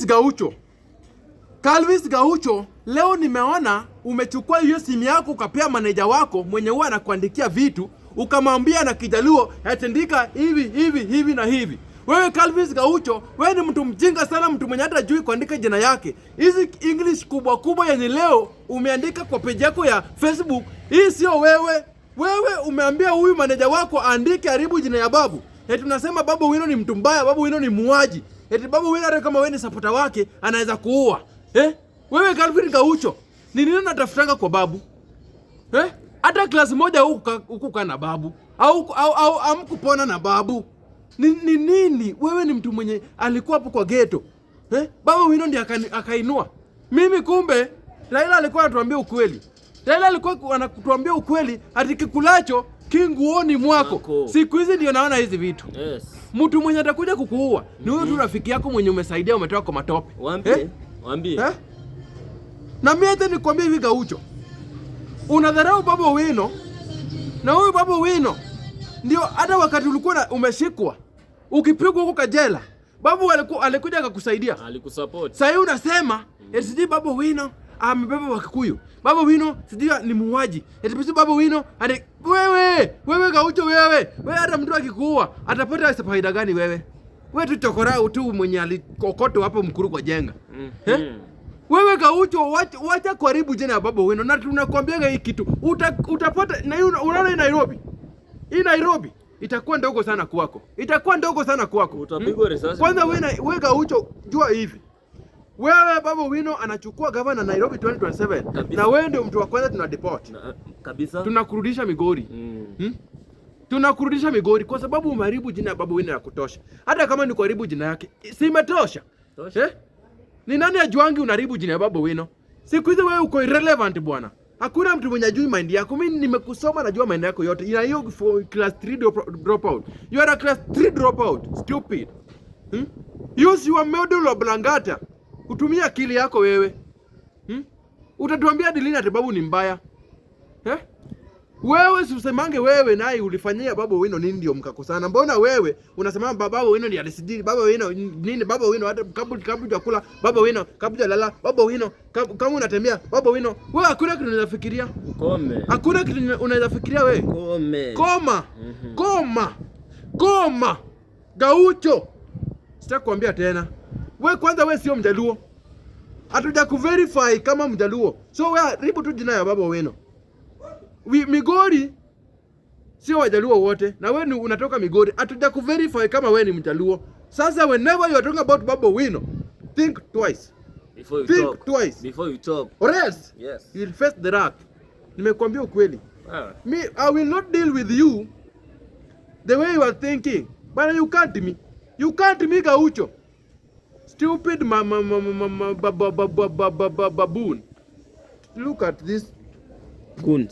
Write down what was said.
Calvis Gaucho. Calvis Gaucho, leo nimeona umechukua hiyo simu yako ukapea maneja wako mwenye huwa anakuandikia vitu, ukamwambia na Kijaluo atendika hivi hivi hivi na hivi. Wewe Calvis Gaucho, wewe ni mtu mjinga sana, mtu mwenye hata hajui kuandika jina yake. Hizi English kubwa kubwa yenye leo umeandika kwa page yako ya Facebook, hii sio wewe. Wewe umeambia huyu maneja wako aandike haribu jina ya Babu. Eti tunasema Babu Owino ni mtu mbaya, Babu Owino ni muuaji. Eti Babu Owino hata kama wewe ni supporter wake anaweza kuua. Eh? Wewe Calvin Gaucho, ni nini unatafutanga kwa Babu? Eh? Hata class moja huku na Babu au amkupona na Babu. Ni nini? Wewe ni mtu mwenye alikuwa hapo kwa ghetto. Eh? Babu Owino ndiye akainua. Mimi kumbe Raila alikuwa anatuambia ukweli. Raila alikuwa anatuambia ukweli ati kikulacho kinguoni mwako. Mwako. Siku hizi ndio naona hizi vitu. Mtu mwenye atakuja kukuua ni huyo tu rafiki yako mwenye umesaidia umetoka kwa matope. Waambie. Eh? Waambie. Eh? Na mimi hata nikwambie hivi Gaucho. Unadharau Babu Owino na huyu Babu Owino ndio hata wakati ulikuwa umeshikwa ukipigwa huko kajela, Babu alikuja akakusaidia. Alikusupport. Sasa hivi unasema eti sijui Babu Owino amebeba Wakikuyu. Babu Owino sijui ni muuaji. Eti sijui Babu Owino ati wewe, wewe Gaucho wewe. Wewe hata mtu akikuua atapata faida gani wewe? Wewe tu chokora tu mwenye alikokotwa hapo Mkuru kwa jenga. Eh? Wewe Gaucho, wacha kuharibu jina ya Babu Owino na tunakwambiaga hii kitu. Utapata na hii unaona hii Nairobi. Hii Nairobi itakuwa ndogo sana kwako. Itakuwa ndogo sana kwako. Utapigwa risasi. Kwanza wewe Gaucho jua hivi. Wewe Babu Owino anachukua gavana Nairobi 2027 Kabisa. Na wewe ndio mtu wa kwanza tuna deport. Na, kabisa. Tunakurudisha Migori. Tunakurudisha Migori kwa sababu umeharibu jina ya Babu Owino ya kutosha. Hata kama ni kuharibu jina yake, si imetosha? Tosha. Eh? Ni nani ajuangi unaharibu jina ya Babu Owino? Siku hizi wewe uko irrelevant bwana. Hakuna mtu mwenye ajui mind yako. Mimi nimekusoma, najua mind yako yote. Ina hiyo for class 3 dropout. You are a class 3 dropout. Stupid. Use your medulla oblongata. Utumie akili yako wewe. Utatuambia hadi lini ati Babu ni mbaya? Eh? Wewe si usemange wewe naye ulifanyia Babu Owino nini ndio mkakosana? Mbona wewe unasema Babu Owino ndiye alisijili, Babu Owino nini, Babu Owino hata kabla hujakula, Babu Owino kabla hujalala, Babu Owino kama unatembea, Babu Owino. Wewe hakuna kitu unaweza fikiria. Ukome. Hakuna kitu unaweza fikiria wewe. Ukome. Koma. Koma. Koma. Gaucho. Sitaki kuambia tena. We kwanza we sio Mjaluo. Hatuja kuverify kama Mjaluo. So we haribu tu jina ya Babu Owino. Migori sio Wajaluo wote na wewe ni unatoka Migori. Hatuja kuverify kama wewe ni Mjaluo. Sasa whenever you are talking about Babu Owino, think twice. Before you Think talk. twice. Before you talk. Or else you will face the wrath. Nimekuambia ukweli. Me, I will not deal with you the way you are thinking. But you can't me. You can't me, Gaucho. Stupid ma ma ma ma ma ba ba ba ba ba ba baboon. Look at this. Goons.